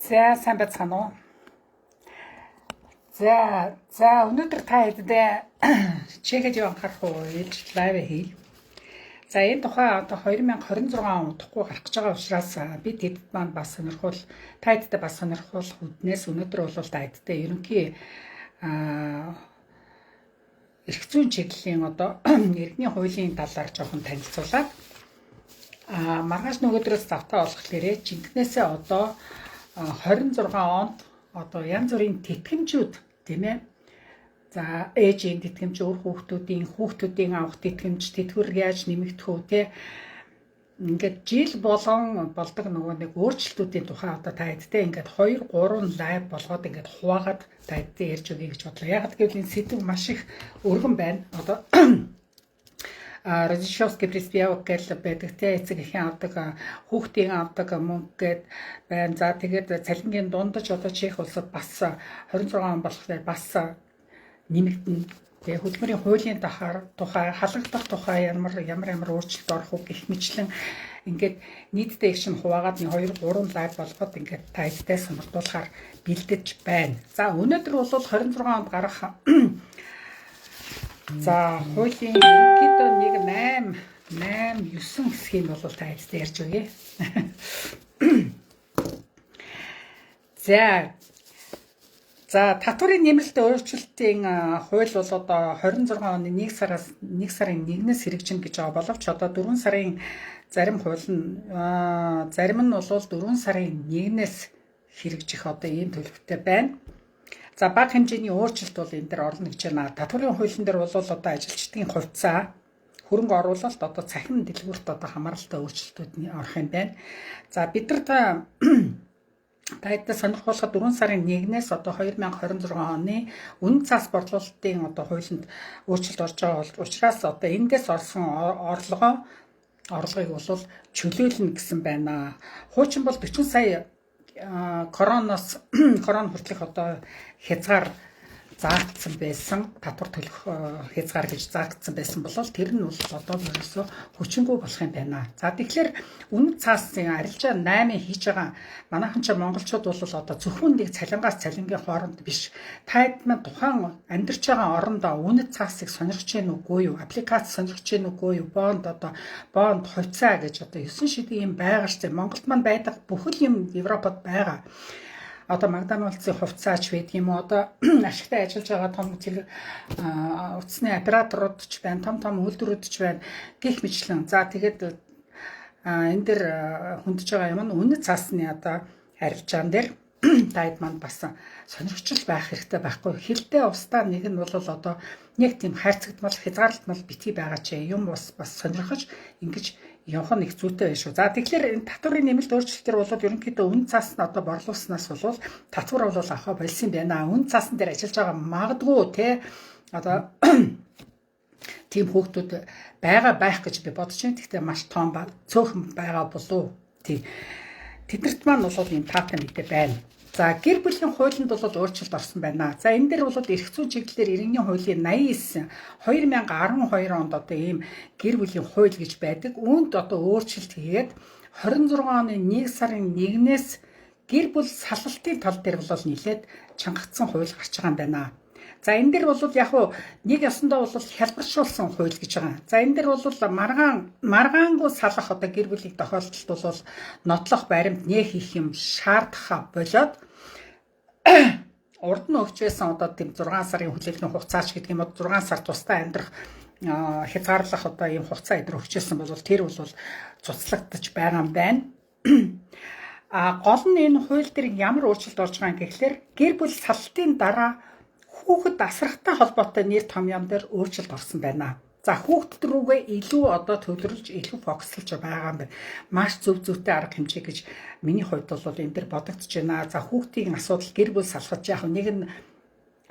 За, сайн байцгаана уу? За, өнөөдөр та хэддээ Чехэд юу анхаарах уу ээлж live хий. За, энэ тухай одоо 2026 он удахгүй гарах гэж байгаа учраас би тэдэд маань бас сонирхол, та хэдтэй бас сонирхуулах үүднээс өнөөдөр бол та хэдтэй ерөнхий эрх зүйн чиглэлийн, одоо иргэний хуулийн талаар жоохон танилцуулаад, маргааш нөгөөдрөөс завтаа болохоор жинкнээсээ одоо 26 онд одоо янз бүрийн тэтгэмжүүд, тийм ээ. За, ээжийн тэтгэмж, өөр хүүхдүүдийн авах тэтгэмж, тэтгэвэр яаж нэмэгдэх үү, те. Ингээд жил болгон болдог нөгөө нэг өөрчлөлтүүдийн тухай одоо та хэдтэй ингээд 2 3 live болгоод, ингээд хуваагаад та хэдтэй ярьж өгье гэж бодлоо. Яг гэвэл энэ сэдэв маш их өргөн байна. Одоо Rodičovski приспевок гэл байдаг, те, эцэг эхийн авдаг, хүүхдийн авдаг мөнгө гээд байна. За, тэгээд цалингийн дундаж одоо Чех улсад бас 26 он болохоор бас нэмэгдэнэ. Тэгээ хөдөлмөрийн хуулийн тухай, халагдах тухай ямар ямар ямар өөрчлөлт орох уу гэх мэтчилэн ингээд нийтдээ их шин хуваагаад нэг 2 3 live болгоод ингээд та хэдтэй сонирхуулахаар бэлдэж байна. За, өнөөдөр бол 26 онд гарах, за, хуулийн ерөнхийдөө нэг 8 8 9 хэсгийг бол та хэдтэй ярьж өгье. За, татварын нэмэлт өөрчлөлтийн хууль бол одоо 26 оны 1 сараас, 1 сарын 1-ээс хэрэгжинэ гэж байгаа боловч одоо 4 сарын зарим хууль нь, зарим нь бол 4 сарын 1-ээс хэрэгжих одоо ийм төлөвтэй байна. За, бага хэмжээний өөрчлөлт бол энэ дээр орно гэж байна. Татварын хуулийн дээр бол одоо ажилчдын хувьцаа, хөрөнгө оруулалт, одоо цахим дэлгүүрт одоо хамааралтай өөрчлөлтүүд орох юм байна. За, бид нар та хэдтэй сонирхуулахад 4 сарын 1-ээс одоо 2026 оны үнэ цаас борлуулалтын одоо хуулинд өөрчлөлт орж байгаа бол учраас одоо эндээс орсон орлогыг бол чөлөөлнө гэсэн байна. Хуучин бол 40 сая короноос корон хүртэлх одоо хязгаар заагдсан байсан, татвар төлөх хязгаар гэж заагдсан байсан бол тэр нь бол одоо ерөөсөө хүчингүй болох юм байна. За, тэгэхээр үнэ цаасын арилжаа 8 хийж байгаа манайхан ч монголчууд бол одоо зөвхөн нэг цалингаас цалингийн хооронд биш. Та хэд маань тухайн амьдарч байгаа орондоо үнэ цаасыг сонирхож гин үгүй юу? Аппликац сонирхож гин үгүй юу? Бонд, одоо бонд, хувьцаа гэж одоо 9 шидийн юм байгаа штэ. Монголд маань байдаг бүхэл юм Европод байгаа. Одоо Макдоналдсын хувьцаач байдаг юм уу, одоо ашигтай ажиллаж байгаа том зэрэг утасны операторууд ч байна, том том үйлдвэрүүд ч байна гэх мэтчилэн. За, тэгээд энэ дэр хөндөж байгаа юм нь үнэт цаасны одоо арилжаан дээр та хэд маань бас сонирхчл байх хэрэгтэй байхгүй. Хилдэ устаа нэг нь бол одоо нэг тийм хайрцагдмал, хязгаарлалтмал битгий байгаа ч юм бас сонирхож ингэж явах нь их зүйтэй байх шүү. За, тэгэхээр энэ татварын нэмэлт өөрчлөлтөөр бол ерөнхийдөө үн цаас нь одоо борлуулснаас бол татвар бол авахаа болсон байна. Үн цаасан дээр ажиллаж байгаа магадгүй, те, одоо тийм хүүхдүүд байгаа байх гэж би бодож байна. Гэхдээ маш тоон ба цөөхөн байгаа болов. Тий. Тэднэрт маань бол ийм таатай мэдээ байна. За, гэр бүлийн хуулинд бол өөрчлөлт орсон байна. За, энэ дээр бол эрх зүйн чиглэлээр иргэний хуулийн 89 2012 онд одоо ийм гэр бүлийн хууль гэж байдаг. Үүнд одоо өөрчлөлт хийгээд 26 оны 1 сарын 1-ээс гэр бүл салалтын тал дээр бол нэлээд чангагдсан хууль гарч байгаа юм байна. За, энэ дэр бол яг уу нэг ёсондоо бол хялбаршуулсан хууль гэж байгаа. За, энэ дэр бол маргаангүй салах одоо гэр бүлийн тохиолдолд бол нотлох, баримт нээ хийх юм шаардахаа болоод, урд нь өгч байсан одоо тийм 6 сарын хүлээлгэн хугацаач гэдэг юм уу, 6 сар тусдаа амьдрах хязгаарлах одоо ийм хугацаа эдэр өгчээсэн бол тэр бол цуцлагдаж байгаа юм байна. А гол нь энэ хууль дээр ямар өөрчлөлт орж байгаа юм гэхлээр гэр бүл салалтын дараа хүүхэд асрахтай холбоотой нэр томьёон дээр өөрчлөлт орсон байна. За, хүүхдүүд рүүгээ илүү одоо төвлөрүүлж, илүү focus лж байгаа юм байна. Маш зөв зүйтэй арга хэмжээ гэж миний хувьд бол энэ дэр бодогдож байна. За, хүүхдийн асуудал, гэр бүл салгаж, яг нэг нь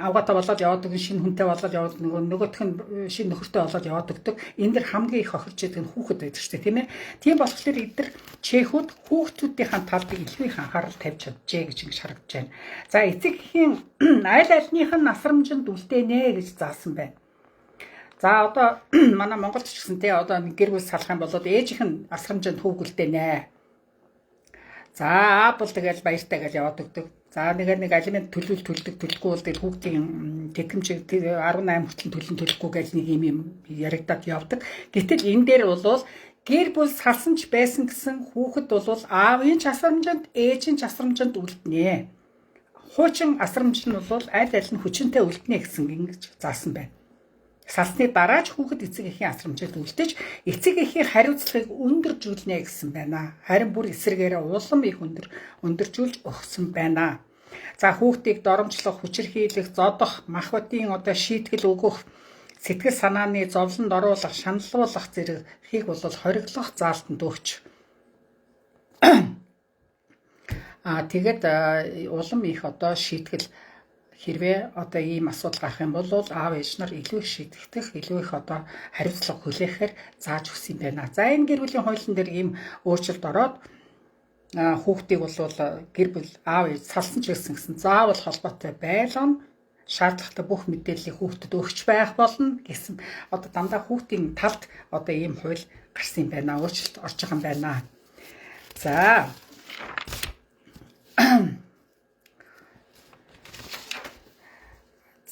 авгата болоод яваад өгөн, шинэ хүнтэй болоод яваад, нөгөөх нь шинэ нөхөртэй болоод яваад өгдөг. Энэ дэр хамгийн их хохирч идэг нь хүүхэд байдаг шүү дээ, тийм ээ. Тийм болохоор эдгээр чехүүд хүүхдүүдийн талд илүү их анхаарал тавьж чаджээ гэж ингэж харагдаж байна. За, эцэг эхийн аль альных нь асрамжинд үлдээнэ гэж заасан байна. За, одоо манай Монголд ч гэсэн, те, одоо нэг гэр бүл салах юм бол ээжийнх нь асрамжинд хүүг үлдээнэ. За аав бол тэгэл баяртай гэж яваад өгдөг. За нэг алимент төлвөл төлдөг, төлөхгүй бол тэгэл хүүхдийн тэтгэмж 18 хүртэл төлөн төлөхгүй гэж нэг юм яригадаад явдаг. Гэтэл энэ дээр бол гэр бүл салсан ч байсан гэсэн хүүхэд бол аавын ч асрамжинд, ээжийн ч асрамжинд үлднэ. Хуучин асрамж нь бол аль аль нь хүчинтэй үлднэ гэсэн ингэж заасан байна. Салсны дараа ч хүүхэд эцэг эхийн асрамжид үлдэж эцэг эхийн хариуцлагыг өндөржүүлнэ гэсэн байна. Харин бүр эсрэгээрээ улам их өндөржүүлж өгсөн байна. За хүүхдийг доромжлох, хүчирхийлэх, зодох, махбодын одоо шийтгэл өгөх, сэтгэл санааны зовлонд оруулах, шаналлуулах зэрэг бол хориглох заалтанд өгч. Тэгээд улам их одоо шийтгэл хэрвээ одоо ийм асуудал гарах юм бол аав ээж нар илүү их шийтгэх, илүү их одоо хариуцлага хүлээхээр зааж өгсөн юм байна. За энэ гэр бүлийн хуулийн дээр ийм өөрчлөлт ороод хүүхдийг бол гэр бүл аав ээж салсан ч гэсэн гэсэн заавал холбоотой байлгана, шаардлагатай бүх мэдээллийг хүүхдэд өгч байх болно гэсэн одоо дандаа хүүхдийн талд одоо ийм хууль гарсан юм байна. Өөрчлөлт орж байгаа юм байна. За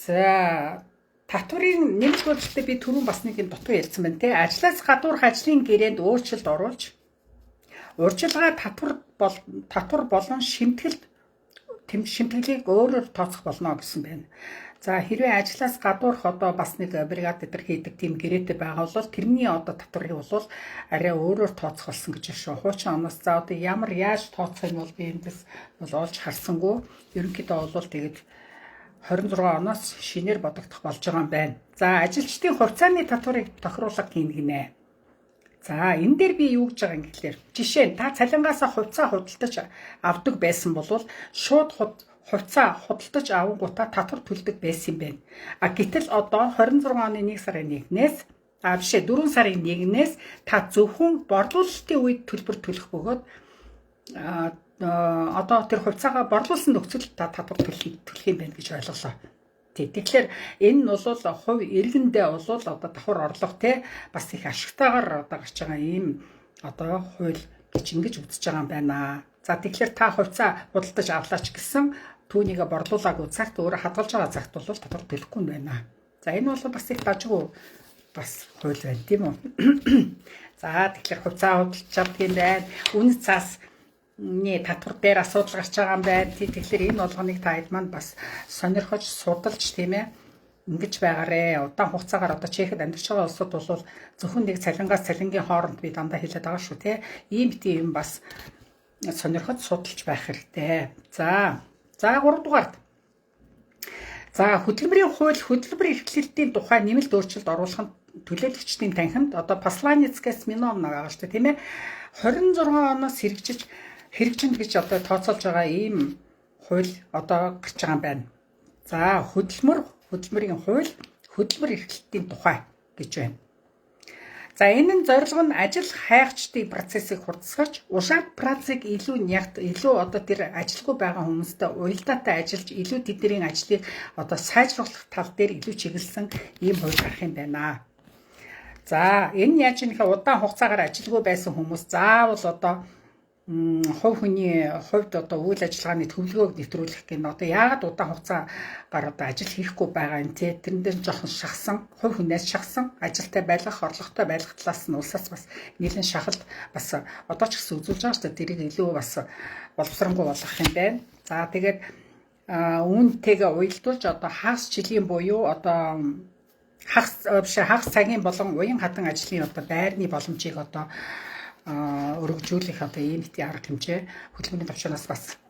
За татварын нэмэлт өөрчлөлтөд би түрүүн бас нэг юм дутуу ярьсан байна те. Ажлаас гадуурх ажлын гэрээнд өөрчлөлт оруулж урьдчилгаа татвар болон шимтгэлийг өөрөөр тооцох болно гэсэн байна. За хэрвээ ажлаас гадуурх одоо бас нэг бригад дээр хийдэг тийм гэрээтэй байгаа бол тэрний одоо татварыг бол арай өөрөөр тооцох болсон гэж шүү. Хуучин оноос за одоо ямар яаж тооцох юм бол би эндээс бол олж харсангүй. Ерөнхийдөө бол тэгээд 26 оноос шинээр бодогдох болж байгаа юм байна. За ажилчдын хувьцааны татварыг тохируулга хийнэ гинэ. За энэ дээр би юу гэж байгаа юм гэхлээр жишээ нь та цалингаасаа хувьцаа худалдаж авдаг байсан бол шууд хувьцаа худалдаж авангуудаа татвар төлдөг байсан юм байна. А гэтэл одоо 26 оны 1 сарын 1-ээс 4 сарын 1-ээс та зөвхөн борлуулалтын үед төлбөр төлөх бөгөөд одоо тэр хувьцаагаа борлуулсан нөхцөлд та татвар төлөх юм байна гэж ойлголоо. Тэгэхээр энэ нь бол хувь иргэндээ бол одоо давхар орлого те бас их ашигтайгаар одоо гарч байгаа ийм одоо хууль гэж ингэж үзэж байгаа юм байна. За тэгэхээр та хувьцаа худалдаж авлаач гэсэн түүнийгээ борлуулаагүй цагт өөрөө хадгалж байгаа цагт бол татвар төлөхгүй юм байна. За энэ бол бас их дажгүй бас хууль байна тийм үү? За тэгэхээр хувьцаа худалдаж авдаг юм байна. Үнэт цаас татвар дээр асуудал гарч байгаа юм байна. Тэгэхээр энэ болгоныг та хэд маань бас сонирхож судалж тийм ээ ингэж байгаарэ. Удаан хугацаагаар одоо Чехэд амьдарч байгаа улсууд бол зөвхөн нэг цалингаас цалингийн хооронд би дандаа хэлээд байгаа шүү тий. Ийм бити юм бас сонирхож судалж байх хэрэгтэй. За 3 дугаарт. За хөдөлмөрийн хууль хөдөлмөр эрхлэлтийн тухай нэмэлт өөрчлөлт оруулах нь төлөөлөгчдийн танхимд одоо Посланецкээс Миновна байгаа шүү дээ тийм ээ. 26 оноос хэрэгжинэ гэж одоо тооцоолж байгаа ийм хууль одоо гарч байгаа юм байна. За хөдөлмөрийн хууль хөдөлмөр эрхлэлтийн тухай гэж байна. За энэ нь зорилго нь ажил хайгчдын процессыг хурдсгаж, ушаад працыг илүү нягт, илүү одоо тэр ажилгүй байгаа хүмүүстэй уялдаатай ажиллаж, илүү тэдний ажлыг одоо сайжруулах тал дээр илүү чиглэсэн ийм хууль гарах юм байна. За энэ яаж юм хэ удаан хугацаагаар ажилгүй байсан хүмүүс заавал одоо хувь хүний хувьд одоо үйл ажиллагааны төвлөгөөг нэвтрүүлэх гэнэ. Одоо яагаад удаан хугацаагаар одоо ажил хийхгүй байгаа юм те? Тэрэн дээр жоохон шахсан, хувь хүнээс шахсан, ажилтай байлгах, орлоготой байлгах талаас нь улсаас бас нэлээд шахалт бас одоо ч гэсэн үзүүлж байгаа шүү дээ. Тэрийг илүү бас боловсронгуй болгох юм байна. За тэгээд үүнтэйгээ уялдуулж одоо хагас жилийн буюу одоо хагас цагийн болон уян хатан ажлын одоо байрны боломжийг одоо өргөжүүлэх одоо ийм их арга хэмжээ хөдөлмөрийн төвчнөөс бас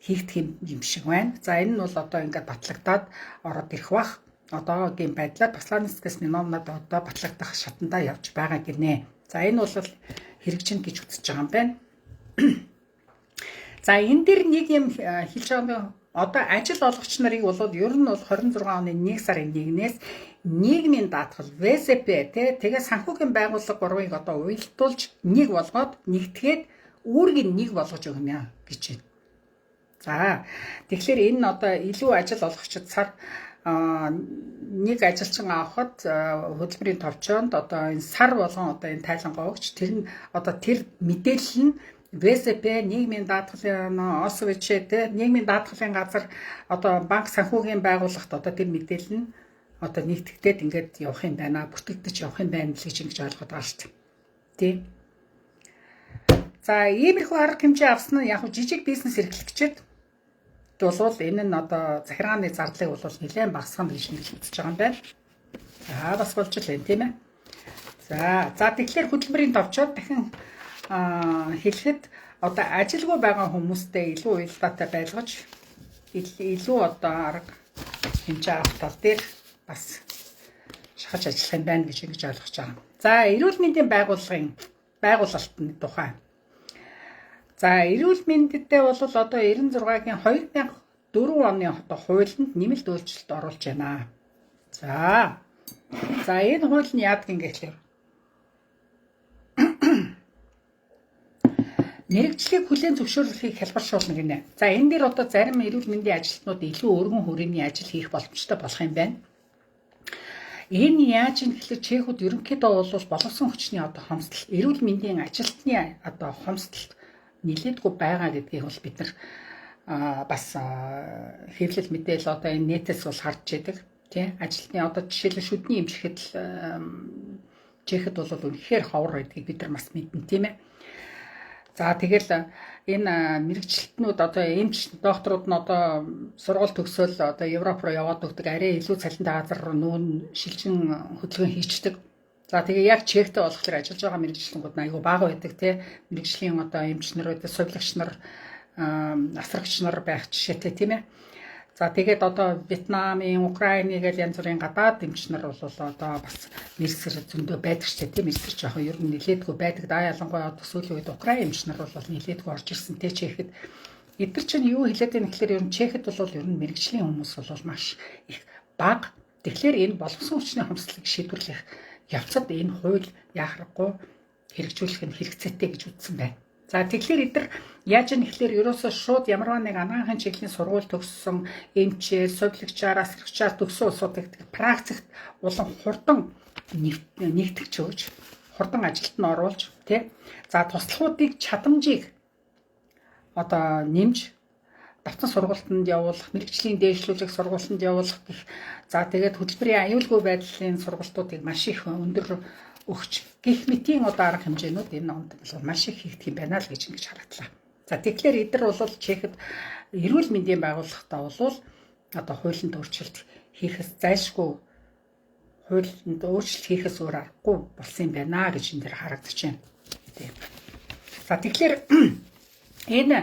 хийгдэх юм шиг байна. За энэ нь бол одоо ингээд батлагдаад ороод ирэх бах. Одоогийн байдлаар Посланецкээс Миновнад одоо батлагдах шатандаа явж байгаа гинэ. За энэ бол хэрэгжинэ гэж үзэж байгаа юм байна. За энэ дэр нэг юм хэлж байгаа нь одоо ажил олгогч нарыг бол ер нь бол 26 оны 1 сарын 1-ээс нийгмийн даатгал ВСП те тэгээ санхүүгийн байгууллага гурвыг одоо уялдуулж нэг болгоод нэгтгээд үүргийг нэг болгож өгнө гэж байна. За тэгэхээр энэ нь одоо илүү ажил олгогчид сар нэг ажилчин авахад хөдөлмөрийн товчоонд одоо энэ сар болгон одоо энэ тайлан гогч тэр нь одоо тэр мэдээлэл нь ВСП нийгмийн даатгалын ОСВЧ те нийгмийн даатгалын газар одоо банк санхүүгийн байгууллагт одоо тэр мэдээлэл нь одоо нэгтгэгдээд ингээд явах юм байна, бүртгэгдэж явах юм байна л гэж ингэж ойлгоод байгаа шүү дээ. Тий. За, иймэрхүү арга хэмжээ авсан нь яг жижиг бизнес эрхлэгчид бол энэ нь одоо захиргааны зардлыг бол нэлээд багасгах гэж ингэж үзэж байгаа юм байна. За, бас болж л байна, тийм ээ. За, тэгэхээр хөдөлмөрийн товчоод дахин хэлэхэд одоо ажилгүй байгаа хүмүүстэй илүү уялдаатай байлгаж, илүү одоо арга хэмжээ авах тал дээр бас шахаж ажиллах юм байна гэж ингэж ойлгож байгаа. За, эрүүл мэндийн байгууллагын байгуулалтын тухай. За, эрүүл мэндэдээ бол одоо 96-гийн 2004 оны одоо хуулинд нэмэлт өөрчлөлт оруулж байна. За, энэ хууль нь яадаг юм гэхлээр мэргэжлийг хүлээн зөвшөөрлөхийг хялбаршуулна гинэ. За, энэ дээр одоо зарим эрүүл мэндийн ажилтнууд илүү өргөн хүрээний ажил хийх боломжтой болох юм байна. Энэ яаж юм гэхлээр чехүүд ерөнхийдөө бол боловсон хүчний одоо хомсдол, эрүүл мэндийн ажилтны одоо хомсдолт нилээдгүй байгаа гэдгийг бол бид нар бас хэвлэл мэдээлэл одоо энэ нэтээс бол харж яадаг. Тий, ажилтны одоо жишээлбэл шүдний эмчихэд л чехэд бол үнэхээр ховор байдгийг бид нар бас мэднэ, тийм ээ. За, тэгэл энэ мэрэгчлэтнүүд одоо эмч докторууд нь одоо сургууль төгсөөл одоо Европ руу яваад өгдөг, арай илүү цалинтай газар руу нүүн шилжин хөдөлгөөн хийчдэг. За, тэгээ яг чехтэй болохоор ажиллаж байгаа мэрэгчлэнгүүд нь айгүй бага байдаг, тий. Мэрэгжлийн одоо эмч нар байдаг, сувилагч нар, асрагч нар байх жишээтэй, тийм ээ. За, тэгээд одоо Вьетнамын, Украины гэл янз бүрийн гадаад эмч нар бол одоо бас нэрсэр зөндөө байдаг ч тийм, нэрсэр жоохон ер нь нилээдгүй байдаг. Да, ялангуяа одоо сүүлийн үед Украин эмч нар бол нилээдгүй орж ирсэн те Чехэд. Эдгэр чинь юу хэлээд байна гэхээр ер нь Чехэд бол ер нь мэрэгжлийн хүмүүс бол маш их бага. Тэгэхээр энэ боловсон хүчний хомсдлыг шийдвэрлэх явцад энэ хууль яхахгүй хэрэгжүүлэх нь хэрэгцээтэй гэж үзсэн байна. За, тэгэхээр эдгээр яаж юм гэхлээр ерөөсөө шууд ямарваа нэг анагаахын чиглэлийн сургууль төгссөн эмчээр, сувилагчаар, асрагчаар төгссөн улсуудыг практикт улам хурдан нэгтгэж өгч, хурдан ажилд нь оруулж, тий. За, туслахуудыг чадамжийг одоо нэмж давтан сургалтанд явуулах, мэргэжлийн дээшлүүлэх сургалтанд явуулах гэх, за тэгээд хөдөлмөрийн аюулгүй байдлын сургалтуудыг маш их өндөр өгч гих мэтийн одоо арга хэмжээнүүд энэ онд бол маш их хийгдэх юм байна л гэж ингэж харагдлаа. За, тэгэхээр эдгээр бол Чехэд эрүүл мэндийн байгууллагатаа бол одоо хуулинд өөрчлөлт хийхээс зайлшгүй, хуулинд өөрчлөлт хийхээс өөр аргагүй болсон юм байна гэж энэ дэр харагдаж байна. Тийм. За, тэгэхээр энэ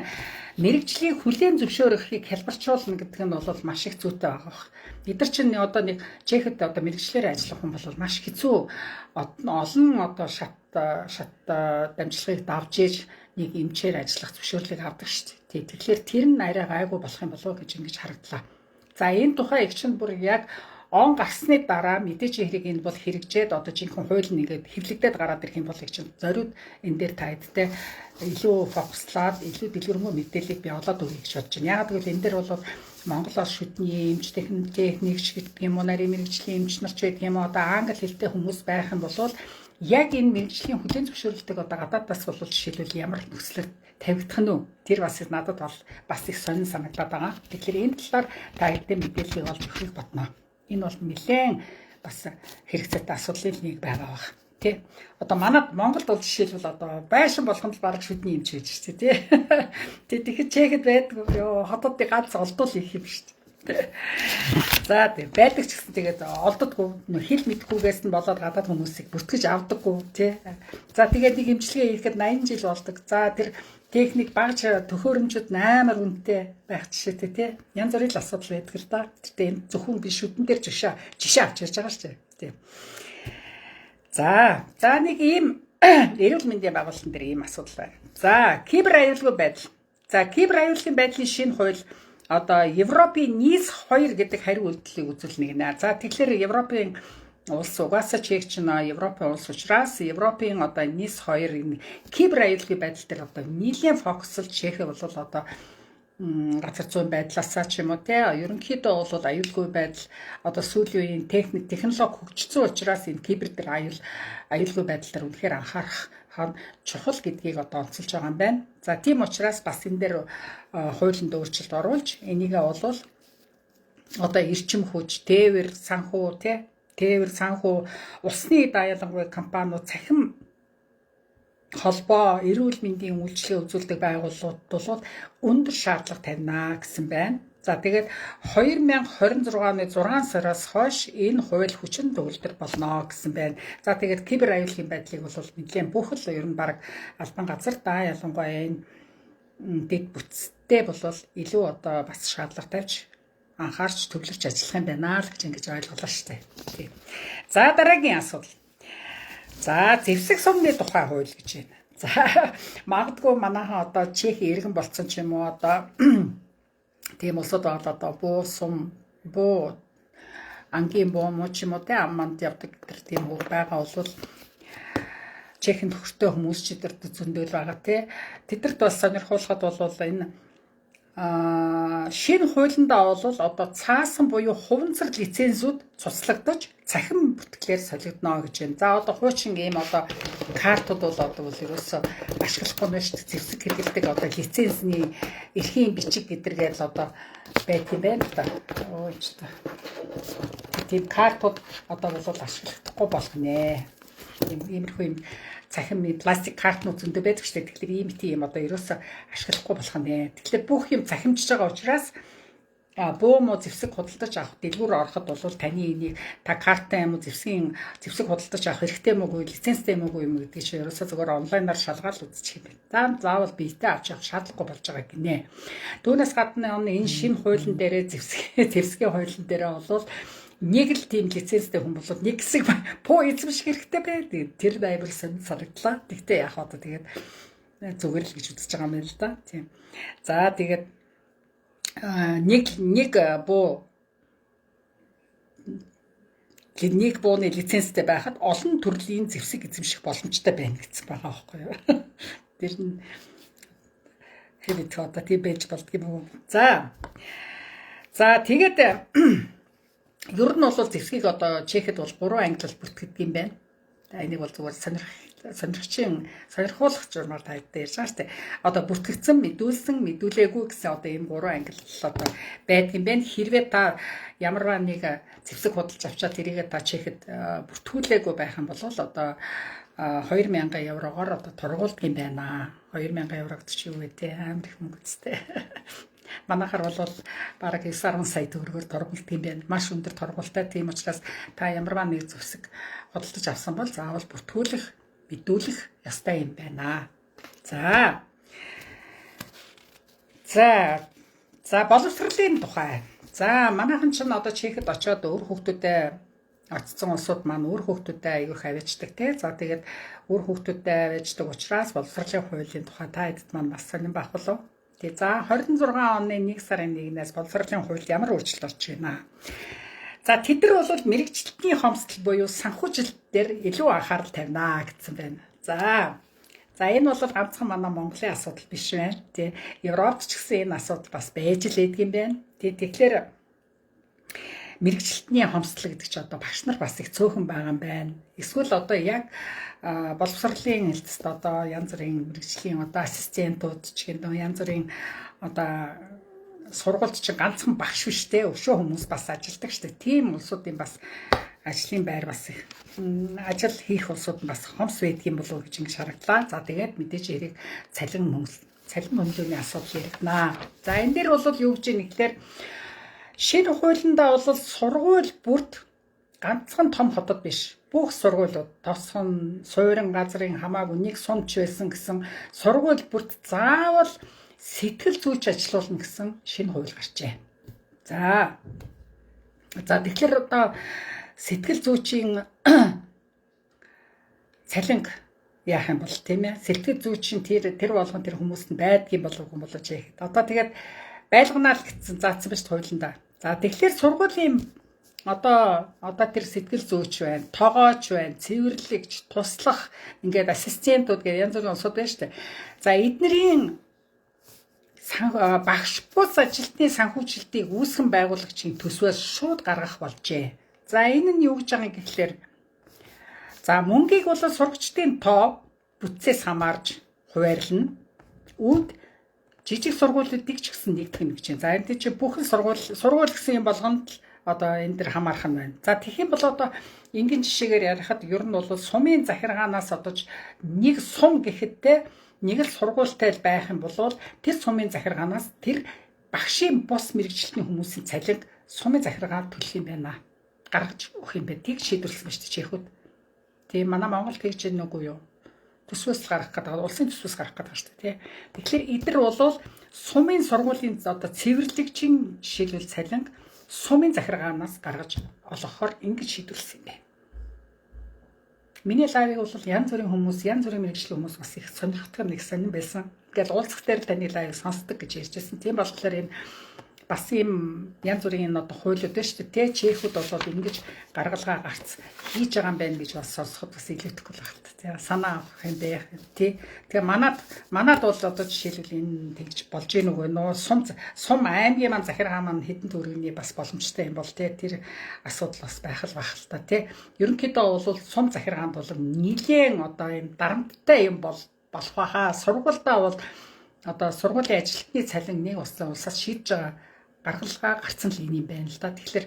мэрэгжлийг хүлээн зөвшөөрөхийг хялбарчуулна гэдэг нь бол маш их зүйтэй байгаа бох. Бид нар чинь одоо нэг Чехэд одоо мэрэгжлээр ажиллах хүн бол маш хэцүү, олон одоо шат шат дамжлагыг давж ээж нэг эмчээр ажиллах зөвшөөрлийг авдаг шүү дээ. Тэгэхээр тэр нь арай гайгүй болох юм болов уу гэж ингэж харагдлаа. За, энэ тухай их чинь бүр яг он гарсны дараа мэдээж хэрэг энэ бол хэрэгжээд одоо жинхэнэ хууль нь ингээд хэвлэгдээд гараад ирэх юм бол их чинь зориуд энэ дээр та хэдтэй илүү фокуслаад, илүү дэлгэрэнгүй мэдээллийг би олоод өгье гэж бодож байна. Яагаад гэвэл энэ дээр бол Монголоос шүдний эмч, техникч гэдэг юм уу, нарийн мэрэгжлийн эмч нар ч байдаг юм уу, одоо англи хэлтэй хүмүүс байх юм бол яг энэ мэрэгжлийн хүлээн зөвшөөрлөлтийг одоо гадаадаас бол жишээлбэл ямар нөхцлөөр тавигдах нь үү? Тэр бас надад бол бас их сонин санагдаад байгаа. Тэгэхээр энэ талаар та хэдтэй мэдээллийг олж өгөхийг бодно. Энэ бол нэлээд бас хэрэгцээтэй асуудлын нэг байгаа бах. Тэ. Одоо манад Монголд бол жишээлбэл одоо байшин болгонд л бараг шүдний эмч байж шүү дээ, тий. Тэгэхэд Чехэд байдгүй ёо, хотуудыг ганц олдвол их юм шүү дээ. За, тий, байдаг ч гэсэн тэгээд олддоггүй, хэл мэдхгүйгээс нь болоод гадаад хүмүүсийг бүртгэж авдаггүй, тий. За, тэгээд нэг эмчилгээ хийхэд 80 жил болдог. За, тэр техник багж төхөөрөмжүүд амар үнэтэй байх жишээтэй, тий. Янз бүрийн л асуудал байдаг л да. Гэтэ энэ зөвхөн би шүдэн дээр жишээ жишээ авч ярьж байгаа шүү дээ. Тий. За, за нэг ийм эрүүл мэндийн байгууллагын дээр ийм асуудал байна. За, кибер аюулгүй байдал. За, кибер аюулгүй байдлын шинэ хууль одоо Европын NIS 2 гэдэг хариу үйлдэлийг үзүүлнэ гинэ. За, тэгэхээр Европын улс угаасаа Чех чинь Европын улс учраас Европын одоо NIS 2 энэ кибер аюулгүй байдал дээр одоо нийлэн фокуслж Чехээ бол одоо газар зүйн байдлаасаа ч юм уу, те, ерөнхийдөө бол аюулгүй байдал одоо сүүлийн үеийн техник технологи хөгжсөн учраас энэ кибер дээр аюулгүй байдал дээр үнэхээр анхаарах нь чухал гэдгийг одоо онцолж байгаа юм байна. За тийм учраас бас энэ дээр хуулинд өөрчлөлт оруулж энийгээ бол одоо эрчим хүч, тээвэр, санхүү тий, тээвэр, санхүү, усны даяалангуй компаниуд, цахим холбоо, эрүүл мэндийн үйлчилгээ үзүүлдэг байгууллагууд бол өндөр шаардлага тавина гэсэн байна. За тэгээд 2026 оны 6 сараас хойш энэ хууль хүчин төгөлдөр болно гэсэн байна. За тэгээд кибер аюулгүй байдлыг бол нэлээд бүх л ер нь баг албан газар даа, ялангуяа энэ дэд бүтцтэй бол илүү одоо бас шаардлага тавьж анхаарч төвлөрч ажиллах юм байна л гэж ингэж ойлголоо шүү дээ. Тийм. За дараагийн асуудал. За зэвсэг сумны тухай хууль гэж байна. За магадгүй манайхан одоо Чех иргэн болцсон ч юм уу, одоо тийм улсад бол одоо буу сум, буу, ангийн буу муу ч юм уу те, ам манд явдаг тэр тийм үг байгаа бол Чехийн төхөртэй хүмүүс ч эдэрт зөндөөл байгаа те. Тэдэрт бас сонирхуулахад бол энэ шинэ хуулиндаа бол одоо цаасан буюу хуванцар лицензүүд цуцлагдаж цахим бүртгэлээр солигдоно гэж байна. За одоо хуучин ийм одоо картууд бол одоо бол ерөөсөө ашиглахгүй нь шүү дээ. Зэвсэг хэрэглэдэг одоо лицензний эрхийн бичиг гэдэргээл одоо байх юм байна л да. Өө ч та. Тийм картууд одоо бол ашиглахдаггүй болох нэ. Ийм иймэрхүү юм цахим пластик картнууд зөндөө байдаг шүү дээ. Тэгэхээр ийм тийм одоо ерөөсөө ашиглахгүй болох нэ. Тэгэхээр бүх юм цахимжиж байгаа учраас буу муу зэвсэг худалдаж авах дэлгүүр ороход бол таны энийг та карттай юм уу, зэвсгийн зэвсэг худалдаж авах хэрэгтэй юм уу, лицензтэй юм уу юм гэдгийг чи ерөөсөө зүгээр онлайнаар шалгаал үзчих юм байна. За заавал биетэй авч явах шаардлагагүй болж байгаа гинэ. Түүнээс гадна энэ шинэ хуулийн дээрээ зэвсгийн хуулийн дээрээ бол нэг л тийм лицензтэй хүн бол нэг хэсэг пуу эзэмших хэрэгтэй байдаг. Тэр амар сонь санагдлаа. Тэгтээ яг одоо тэгээд зүгээр л гэж үзэж байгаа юм байна л да. Тийм. За тэгээд нэг буу, нэг бууны лицензтэй байхад олон төрлийн зэвсэг эзэмших боломжтой байна гэсэн байгаа байхгүй юу. Тэр нь хэвээ одоо тийм байж болдго юм уу. За. За тэгээд ер нь бол зэвсгийг одоо Чехэд бол гурван ангилал бүртгэдэг юм байна. За энийг бол зүгээр сонирхчийн сонирхуулах журмаар та хэд ярьж байгаа шүү дээ. Одоо бүртгэгдсэн, мэдүүлсэн, мэдүүлээгүй гэсэн одоо ийм гурван ангилал одоо байдаг юм байна. Хэрвээ та ямарваа нэг зэвсэг худалж авчаад тэрийгээ та Чехэд бүртгүүлээгүй байх юм бол одоо 2000 еврогоор одоо торгуулдаг юм байна. 2000 евро гэдэг чи юу вэ те? Амар их мөнгө үстэй. Манайхаар бол бараг 9.10 сая төгрөгөөр торгуулдаг юм байна. Маш өндөр торгуултай. Тийм учраас та ямарваа нэг зэвсэг худалдаж авсан бол заавал бүртгүүлэх, мэдүүлэх ёстой юм байна. За. За. За боловсролын тухай. За манайхан ч одоо Чехэд очиод өөр хүүхдүүдэд очсон улсууд маань үр хүүхдүүдэд аягүй аваачдаг те. За тэгээд үр хүүхдүүдэд аваачдаг учраас боловсролын хуулийн тухай та хэдд маань бас сонирн байх болов. Тэгээ за 26 оны 1 сарын 1-ээс боловсролын хуульд ямар өөрчлөлт орж байна? За тэд нар бол мэрэгчлэлтний хомсдол буюу санхүүжилт дээр илүү анхаарал тавина гэсэн байна. За. За энэ бол ганцхан манай Монголын асуудал биш байна. Тэ Европт ч гэсэн энэ асуудал бас байж л байдаг юм байна. Тэ тэгэхээр мэрэгчлэлтний хомсдол гэдэг чи одоо багш нар бас их цөөхөн байгаа юм байна. Эсвэл одоо яг боловсролын хэлцэст одоо янз бүрийн мэрэгжлийн одоо ассистентууд ч гэнэ янз бүрийн одоо сургуульд чи ганцхан багш биш те, өшөө хүмүүс бас ажилладаг штэ. Тийм улсуудын бас ажлын байр бас их ажил хийх улсууд нь бас хомс байдаг юм болов уу гэж ингэж харагдлаа. За тэгээд мэдээж хэрэг цалин хөндлөөний асуудал яригданаа. За энэ дээр бол юу гэж юм гэхээр шинэ хуулиндаа бол сургууль бүрт ганцхан том хотод биш, бүх сургуулиуд, тосгон, суурин газрын хамаагүй нэг сумч байсан гэсэн сургууль бүрт заавал сэтгэл зүйч ажилуулна гэсэн шинэ хууль гарчээ. За. За тэгэхээр одоо сэтгэл зүйчийн цалинг яах юм бол тийм ээ? Сэтгэл зүйчин тэр болгон тэр хүмүүст нь байдгийн болов уу болоо чи. Одоо тэгээд байлганаа л гэсэн заасан биш хуулиндаа. За тэгэхээр сургуулийн одоо тэр сэтгэл зүйч байна, тогооч байна, цэвэрлэгч, туслах ингээд ассистентууд гэх янз бүрийн улсууд байна шүү дээ. За эднэрийн багш бус ажилтны санхүүжилтийг үүсгэн байгуулагчийн төсвөөс шууд гаргах болжээ. За энэ нь юу гэж байгаа юм гэхлээр за мөнгийг бол сурагчдын тоо бүтцээс хамаарж хуваарлна. Үүнд жижиг сургуулиудыг ч гэсэн нэгтгэх нь гэж байна. За энэ чи бүхэн сургууль гэсэн юм болгонд л одоо энэ дэр хамаарах нь байна. За тэгэх юм бол одоо энгийн жишээгээр ярихад ер нь бол сумын захиргаанаас одоо нэг сум гэхэд нэг л сургуультай л байх юм бол тэр сумын захиргаанаас тэр багшийн бус мэргэжилтний хүмүүсийн цалинг сумын захиргаанд төлөх юм байна. Гаргаж өгөх юм байна. Тийг шийдвэрлсэн ба шүү дээ чехүүд. Тийм манай Монгол тэгж яах нүггүй юу? Төсвөөс гаргах гэдэг, улсын төсвөөс гаргах гэдэг шүү дээ, тий. Тэгэхээр эдгээр бол сумын сургуулийн одоо цэвэрлэгчийн жишээлбэл цалинг сумын захиргаанаас гаргаж олгохоор ингэж шийдвэрлсэн юм байна. Миний live ыг бол янз бүрийн хүмүүс, янз бүрийн мэргэжлийн хүмүүс бас их сонирхдаг нэг сонин байсан. Ингээл уулзах дээр таны live ыг сонсдог гэж ярьжсэн. Тийм болохоор энэ бас ийм янз бүрийн энэ одоо хуулиуд байна шүү дээ. Чехүүд бол ингэж гаргалгаа гарц хийж байгаа юм байна гэж бас сонсоход бас илүүтэхгүй л байна. За санаа авах юм бэ тий. Тэгээ манад бол одоо жишээлбэл энэ тэгж болж гин үгүй нөө сум аймгийн маань захиргаа маань хэдэн төгрөгийн бас боломжтой юм бол тий. Тэр асуудал бас байх л байх л та тий. Ерөнхийдөө бол сум захиргаанд бол нилээн одоо юм дарамттай юм бол болох байхаа. Сургуульдаа бол одоо сургуулийн ажилтны цалин нэг улсаас шийдэж байгаа гаргалгаа гарцсан л юм байна л да. Тэгэхээр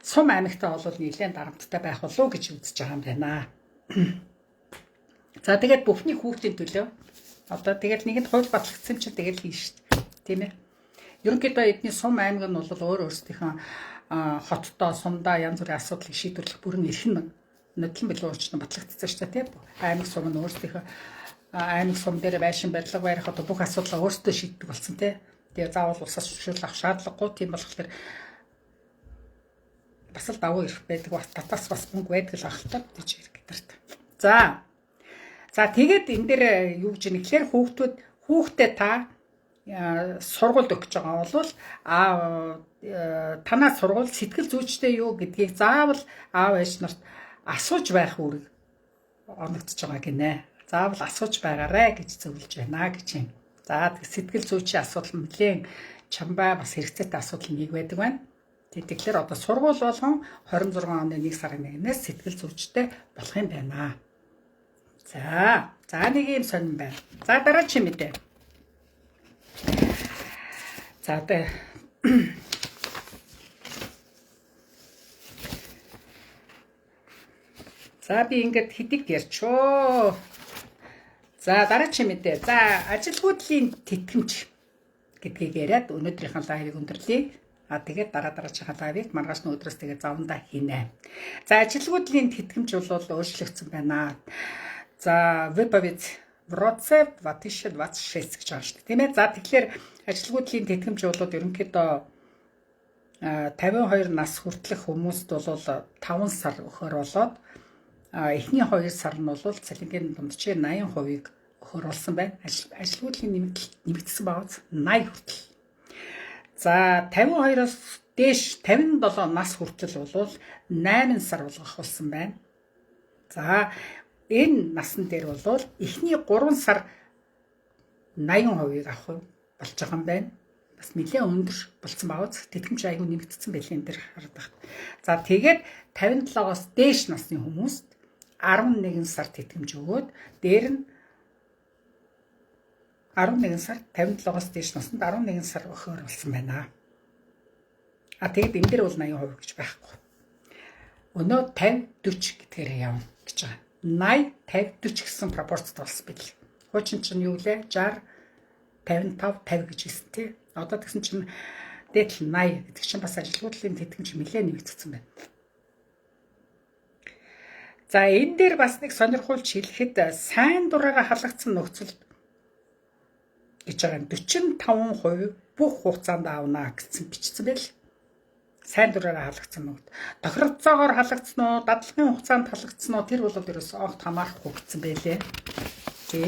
сум аймагтай бол нэлээд дарамттай байх болов уу гэж үзэж байгаа юм байна. За тэгээд бүхний хүүхдийн төлөө одоо тэгээд нэгэнд хууль батлагдсан чинь тэгэл хийн шүү дээ. Тийм ээ. Ерөнхийдөө эдний сум аймаг нь бол өөр өөрсдийнхөө хотдоо сумдаа янз бүрийн асуудлыг шийдвэрлэх бүрэн эрх нь нодлон бэлэн уурчин батлагдсан шүү дээ, тийм. Аймаг сум нь өөрсдийнхөө аймаг сум дээр байшин барилга барих одоо бүх асуудлаа өөрсдөө шийддэг болсон, тийм. Тэгээ заавал улсаас зөвшөөрөл авах шаардлагагүй. Тийм болохоор бас л давуу эрх байдаг. Бас татаас бас мөнгө байдаг л ах л та гэж гэдэрт. За. За тэгээд энэ дээр юу гэж юм гэхээр хүүхдээ та сургуульд өгч байгаа бол танаа сургууль сэтгэл зүйчтэй юу гэдгийг заавал аав ээж нарт асууж байх үүрэг оногдож байгаа гинэ. Заавал асууж байгаарэ гэж зөвлөж байна гэж юм. За сэтгэл зүйчийн асуудал нэлээн чамбай бас хэрэгцээтэй асуудал нэг байдаг байна. Тэгэхээр одоо сургууль болгон 26 оны 1 сарын 1-ээс сэтгэл зүйчтэй болох юм байна. За нэг юм сонин байна. За дараа чи мэдээ. За одоо за би ингээд хэдийг ярьчоо. За дараа чи мэдээ. За ажилгүйдлийн тэтгэмж гэдгийг яриад өнөөдрийнхөө live ыг өндөрлөе. А тэгээд дараачихаа live ыг маргааш нь өдрөөс тэгээд завандаа хийнэ. За ажилгүйдлийн тэтгэмж бол өөрчлөгдсөн байна. За выповедь в роце 2026 гэж байгаа шүү дээ. Тийм ээ. За тэгэхээр ажилгүйдлийн тэтгэмж бол ерөнхийдөө 52 нас хүртэлх хүмүүст бол 5 сар өгөхөр болоод эхний 2 сар нь бол цалингийн дунджийн 80%-ийг өгөхөр болсон байна. Ажилгүйдлийн нэмэгдсэн байгаа 80 хүртэл. За 52-оос дээш 57 нас хүртэл бол 8 сар болгох болсон байна. За энэ насн дээр бол эхний 3 сар 80%-ийг авах болж байгаа юм байна. Бас нэлээд өндөр болсон байгаа. Тэтгэмж айгүй нэмэгдсэн байлээ энэ дээр хараад байна. За тэгээд 57-оос дээш насны хүмүүст 11 сар тэтгэмж өгөөд дээр нь 11 сар 57-оос дээш наснд 11 сар өгөхөөр болсон байна. А тэгэд энэ дээр бол 80% гэж байхгүй. Өнөө 50 40 гэдгээр явна гэж байгаа. 80 50 40 гэсэн пропорцтой болсон байл. Хуучин чинь юу лээ? 60 55 50 гэж хэлсэн тий. Одоо тэгсэн чинь дээдл 80 гэдэг чинь бас ажилгүйдлийн тэтгэмж нэлээд нэмэгдсэн байна. За энэ дээр бас нэг сонирхуулж хэлэхэд сайн дураараа халагдсан нөхцөлд гэж байгаа юм. 45% бүх хугацаанд авна гэсэн бичсэн байл. Сайн дураараа халагдсан нөхд. Тохиролцоогоор халагдсан уу, дадлагын хугацаанд халагдсан уу тэр бол ерөөсөө огт хамаарахгүй гэсэн байлээ. Тий.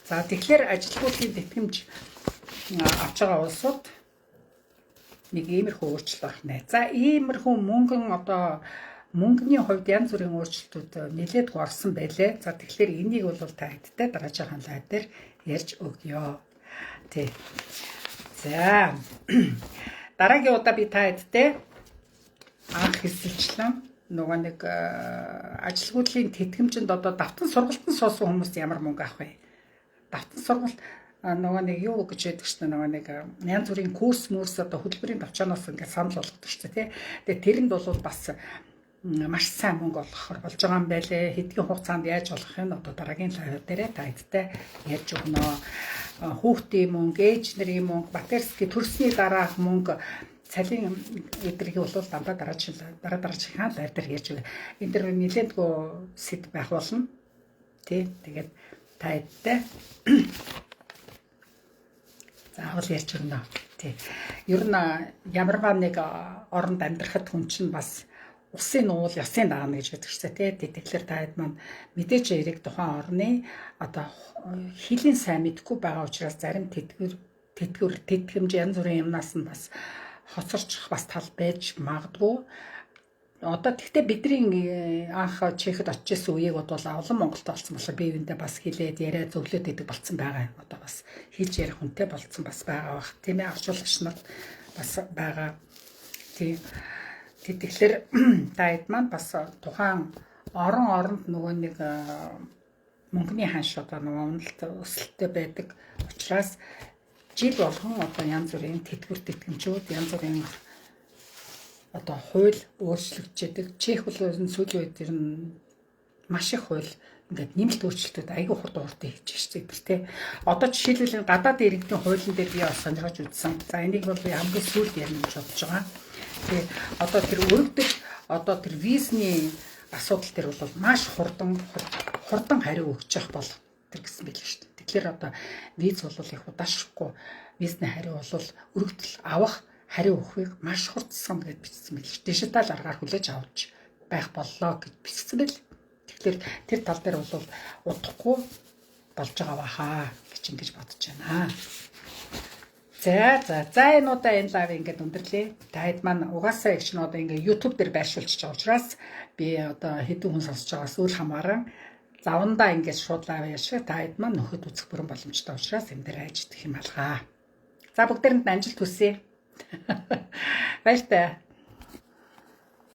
За тэгэхээр ажилгүйдлийн тэтгэмж авч байгаа улсууд нэг иймэрхүү өөрчлөлт байх нэ. За иймэрхүү мөнгөн одоо мөнгөний хувьд янз бүрийн өөрчлөлтүүд нэлээд орсон байлээ. За тэгэхээр энийг бол та хэдтэй дараагийн лайв дээр ярьж өгье. Тий. За дараагийн удаа би та хэдтэй анх хэсэлчлэн Нөгөө нэг ажилгүйдлийн тэтгэмжинд одоо давтан сургалтанд суусан хүмүүс ямар мөнгө авах вэ? Давтан сургалт нөгөө нэг юу гэж яддаг шнэ, нөгөө нэг янз бүрийн курс мөрс одоо хөтөлбөрийн товчооноос ингээд санал болгодог шүү дээ, тий. Тэгээ тэрэнд бол бас маш сайн мөнгө олгохор болж байгаа юм байлээ. Хэдхэн хугацаанд яаж олгох юм, одоо дараагийн live дээрээ та хэдтэй ярьж өгнө. Хүүхдийн мөнгө, ээж нарын мөнгө, материнский, төрсний дараах мөнгө, цалин эдрийг бол дандаа дараа дараачихаа live дээр ярьж өгье. Энэ дэр нэлээдгүй сэд байх болно. Тий. Тэгээд та хэдтэй заавал ярьж өгнө. Тий. Ер нь ямарваа нэг оронд амьдрахад хүн чинь бас усын нуул ясын дагна гэж байдаг шүү дээ, тий. Тэгэхээр та хэд маань мэдээж эрэг тухайн орны одоо хэлийн сайн мэдэхгүй байгаа учраас зарим тэтгэвэр тэтгэвэр тэтгэмж, янз бүрийн юмнаас нь бас хоцорчих бас тал байж магадгүй. Одоо тэгтээ бидний анх Чехэд очиж исэн үеийг бодвол олон Монголд болсон болохоор бие биендээ бас хилээд яриа зөвлөд идэг болцсон байгаа. Одоо бас хэлж ярих хүнтэй болцсон бас байгаа бах. Тийм ээ, орчуулагч нар бас байгаа. Тийм. Тэгэхээр та хэд маань бас тухайн орон оронд нөгөө нэг мөнгөний ханш одоо нөгөө уналт өсөлттэй байдаг учраас жил болгон одоо янз бүрийн тэтгэвэр тэтгэмжүүд, янз бүрийн одоо хууль өөрчлөгдөж. Чех бол сүүлийн үед ер нь маш их хууль ингээд нэмэлт өөрчлөлтүүд айгүй хурдан хурдан хийж штеп тэр, тий. Одоо жишээлбэл, гадаадын иргэдийн хуулийн дээр би бас сонирхож үзсэн. За, энийг бол би хамгийн сүүлд ярина гэж бодож байгаа. Тэгээ одоо тэр өргөдөл, одоо тэр визний асуудал дээр бол маш хурдан хурдан хариу өгч явах бол тэр гэсэн байл шүү дээ. Тэгэхээр одоо виз бол их удаашрахгүй, визний хариу бол өргөдөл авах, хариу өгөхийг маш хурдсан гэж бичсэн байл шүү. Дижитал аргаар хүлээж авч байх боллоо гэж бичсэн байл. Тэгэхээр тэр тал дээр бол удахгүй болж байгаа баха гэж ингэж бодож байна. За за за энэ удаа энэ live ингээд өндөрлөө. Та хэд маань угаасаа их чинь одоо ингээд YouTube дээр байршуулчих байгаа учраас би одоо хэдэн хүн сонсож байгаас үл хамааран завандаа ингээд шууд live яшиг та хэд маань нөхөд үзэх бүрэн боломжтой учраас энэ дээр айж идэх юм алгаа. За, бүгдээрэнд амжилт хүсье. Баяртай.